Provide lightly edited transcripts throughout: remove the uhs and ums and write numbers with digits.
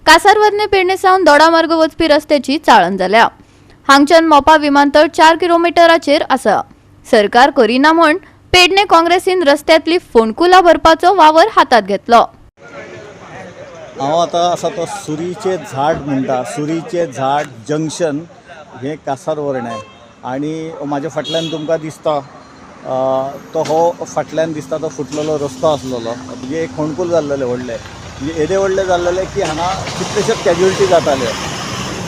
कासारवर्णे पेडणे सावन दोडामार्ग वचपी रस्त्याची चाळण जाल्या. हांगच्यान मोपा विमानतळ 4 किलोमिटराचेर आसा. सरकार करिना म्हण पेडणे काँग्रेसीन रस्त्यांतली फोंडकुलां भरपाचो वावर हातात घेतलो. हांव आतां आसा तो सुरीचें झाड म्हणटा, सुरीचें झाड जंक्शन हें कासारवर्णें आनी म्हाज्या फाटल्यान तुमकां दिसता तो हो फाटल्यान दिसता तो फुटलेलो रस्तो आसलेलो, म्हणजे एक फोंडकूल जाल्लेलें व्हडलें, म्हणजे येदें व्हडलें जाल्लेलें की हांगा कितलेशेच कॅज्युअलिटी जाताल्यो.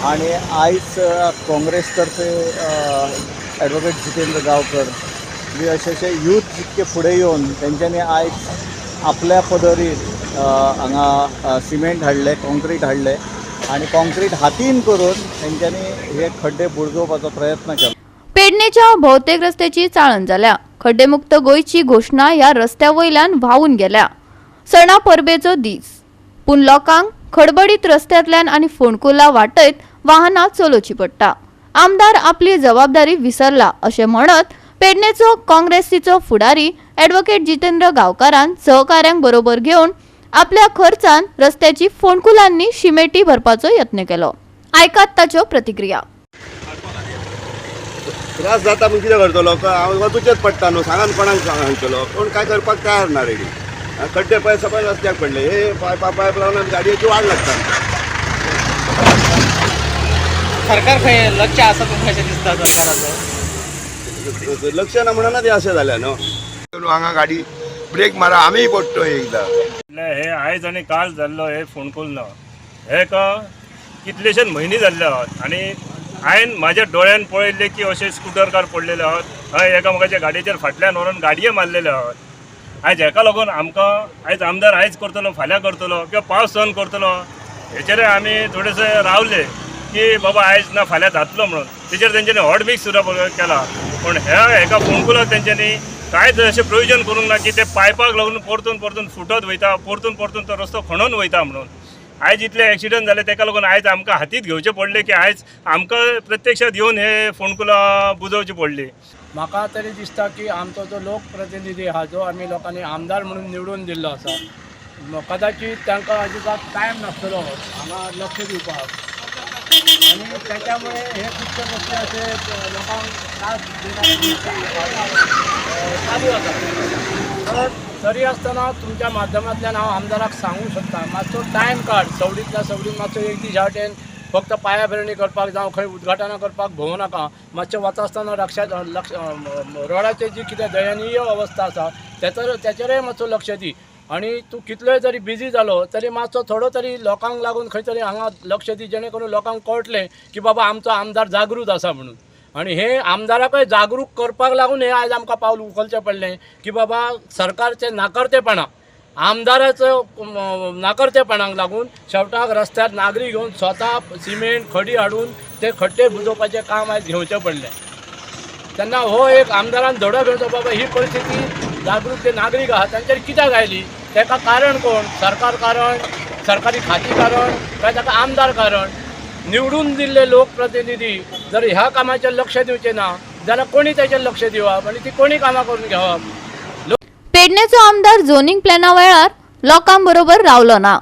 आनी आयज काँग्रेस तर्फे एडवोकेट जितेंद्र गांवकर बी अशे अशे यूथ जितके फुडें येवन तेंच्यांनी आयज आपल्या पदरीर हांगा सिमेंट हाडलें, कॉन्क्रीट हाडलें आनी कॉन्क्रीट हातीन करून तेंच्यांनी हे खड्डे बुजोवपाचो प्रयत्न केलो. पेडणेच्या भोवतेक रस्त्याची चाळण जाल्या. खड्डेमुक्त गोंयची घोशणा ह्या रस्त्या वयल्यान व्हांवून गेल्या. सणा परबेचो दीस, पूण लोकांक खडबडीत रस्त्यांतल्यान आनी फोंडकुलां वाटयत वाहनां चलोवची पडटा. आमदार आपली जबाबदारी विसरला अशें म्हणत पेडणेचो काँग्रेसीचो फुडारी ॲडव्होकेट जितेंद्र गांवकारान सहकाऱ्यांक बरोबर घेवन आपल्या खर्चान रस्त्याची फोंडकुलांनी शिमेटी भरपाचो यत्न केलो. आयकात ताच्यो प्रतिक्रिया. त्रास जाता पूण कितें करतलो, हांव वचूचेच पडटा न्हू. सांगान कोणाक सांगतलो, कोण काय करपाक तयार ना रेडी. खड्डे पळय सगळे रस्त्याक पडले, हे पायप पायप लावन आमी गाडयेची वाड लागता. सरकार खंय लक्ष आसा तुमकां अशें दिसता सरकाराचो? लक्ष ना म्हणून ते अशें जालें न्हू. हांगा गाडी ब्रेक मारा आमी पडटो एकदा. हे आयज आनी काल जाल्लो हे फोंडकूल ना, हे का कितलेशेच म्हयने जाल्ले आहात आनी हांवें म्हाज्या दोळ्यान पळयल्ले की अशे स्कुटरकार पडलेले आहात, हय एकामेकाच्या गाडयेचेर फाटल्यान व्हरून गाडये मारलेले आहात. आयज हेका लागून आमकां आयज आमदार आयज करतलो फाल्यां करतलो किंवा पावस सहन करतलो हेचेरय आमी थोडेशे रावले की बाबा आयज ना फाल्यां जातलो म्हणून. तेचेर तेंच्यांनी हॉट मिक्स सुद्दां केला, पूण ह्या हेका फोंडकुलाक तेंच्यांनी कांयच अशें प्रोविजन करूंक ना की ते पायपाक लागून परतून परतून फुटत वयता, परतून परतून तो रस्तो खणून वयता म्हणून. आयज इतले एक्सिडंट जाले तेका लागून आयज आमकां हातीत घेवचें पडलें की आयज आमकां प्रत्यक्षात येवन हे फोंडकुलां बुजोवची पडली. म्हाका तरी दिसता की आमचो जो लोकप्रतिनिधी आहा, जो आमी लोकांनी आमदार म्हणून निवडून दिल्लो आसा, कदाचित तांकां अजिबात टायम नासतलो हांगा लक्ष दिवपाक आनी त्याच्यामुळे हे खुबशे गोश्टी अशे लोकांक त्रास दिवपी चालू आसा. तर तरी आसतना तुमच्या माध्यमांतल्यान हांव आमदाराक सांगूंक सोदता, मातसो टायम काड, सवडींतल्या सवडीन मातसो एक दीस ह्या वटेन फक्त पांयाभरणी करपाक जावं खंय उद्घाटनां करपाक भोंवू नाका. मातशें वता आसतना लक्ष रोडाचेर जी कितें दयनीय अवस्था आसा तेचेरय मातसो लक्ष दी. आनी तूं कितलोय जरी बिजी जालो तरी मातसो थोडो तरी लोकांक लागून खंय तरी हांगा लक्ष दी, जेणे करून लोकांक कळटलें की बाबा आमचो आमदार जागृत आसा म्हणून. आनी हे आमदाराकय जागरूक करपाक लागून हे आयज आमकां पावल उखलचें पडलें की बाबा सरकारचें नाकर्तेपणां, आमदाराचो नाकर्तेपणाक लागून शेवटाक रस्त्यार नागरीक घेवन स्वता सिमेंट खडी हाडून ते खड्डे बुजोवपाचें काम आयज घेवचें पडलें. तेन्ना हो एक आमदारान धडो घेवचो, बाबा ही परिस्थिती जागृत जे नागरीक आहा तांचेर कित्याक आयली, ताका कारण कोण, सरकार कारण, सरकारी खाती कारण काय ताका आमदार कारण. निवडून दिल्ले लोकप्रतिनिधी जर ह्या कामाचेर लक्ष दिवचें ना जाल्यार कोणी ताचेर लक्ष दिवप आनी ती कोणी कामां करून घेवप. पेडणेचो आमदार झोनिंग प्लॅना वेळार लोकां बरोबर रावलो ना.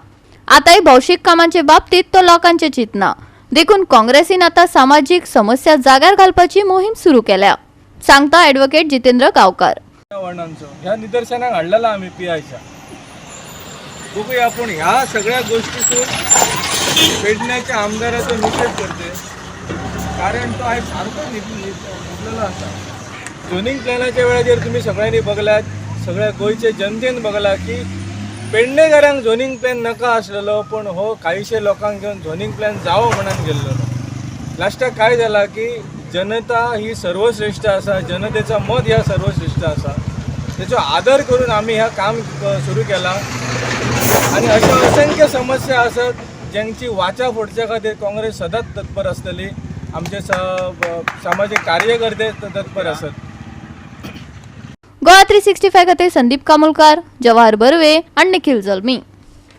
आतांय भौशीक कामांचे बाबतीत तो लोकांचे चिंतना, देखून काँग्रेसीन आतां सामाजीक समस्या जाग्यार घालपाची मोहीम सुरू केल्या, सांगता ॲडव्होकेट जितेंद्र गांवकार. वर्णांचो ह्या निदर्शनाक हाडलेला आमी पी आयच्या. बघूया, पूण ह्या सगळ्या गोष्टीतून पेडण्याच्या आमदाराचो निषेध करते, कारण तो आयज सारको न्हिदलेलो आसा. झोनींग प्लॅनाच्या वेळाचेर तुमी सगळ्यांनी बघल्यात, सगळ्या गोंयचे जनतेन बघला की पेडणेकारांक झोनींग प्लॅन नाका आसलेलो, पूण हो काहीशे लोकांक घेवन झोनींग प्लॅन जावो म्हणून गेल्लो. लास्टाक काय जाला की जनता ही सर्वश्रेष्ठ आसा, जनतेचा मत ह्या सर्वश्रेष्ठ आसा, तेचो आदर करून आमी ह्या काम सुरू केलां. आनी अश्यो असंख्य समस्या आसात ज्यांची वाचा फोडच्या खातीर काँग्रेस सदांच तत्पर आसतली, आमचे सामाजीक कार्यकर्ते तत्पर आसत. गोवा 365 खातीर संदीप कामुलकार, जवाहर बर्वे आणि निखिल जल्मी.